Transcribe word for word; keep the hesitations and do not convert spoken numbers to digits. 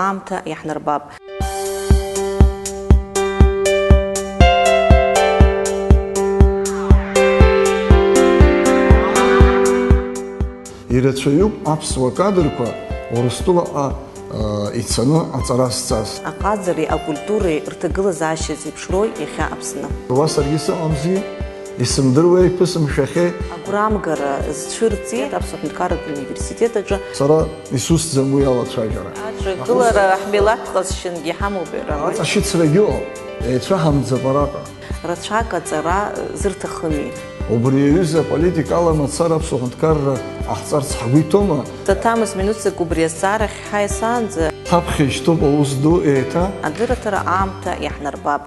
Аамҭа иаҳнарбап. Ирацәаҩуп аԥсуа кадрқәа Урыстәылаҟа ицаны аҵара зҵаз. Аҟазареи акультуреи рҭагылазаашьа зеиԥшрои иахьа Аԥсны. Уа саргьы сыҟамзи, исымдыруеи, иԥысымшәахьеи. Агәрамгара зцәырҵит Аԥсуа ҳәынҭқарратә университет аҿы. Сара исусӡам уи алацәажәара. Аҿагылара ҳмилаҭ ҟазшьангьы иҳамоуп иара. Аҵашьыцрагьы ыҟоуп, еицәаҳамӡап араҟа. Рацәак аҵара зырҭахыми? Убри аҩыза аполитикала мацара аԥсуа ҳәынҭқарра ҟаҳҵарц ҳгәы иҭоума? Даҭамыз минуҭӡак убри азҵаарахь ҳаиасаанӡа. Ҳаԥхьа ишьҭоуп аус ду еиҭа. Адырраҭара аамҭа иаҳнарбап.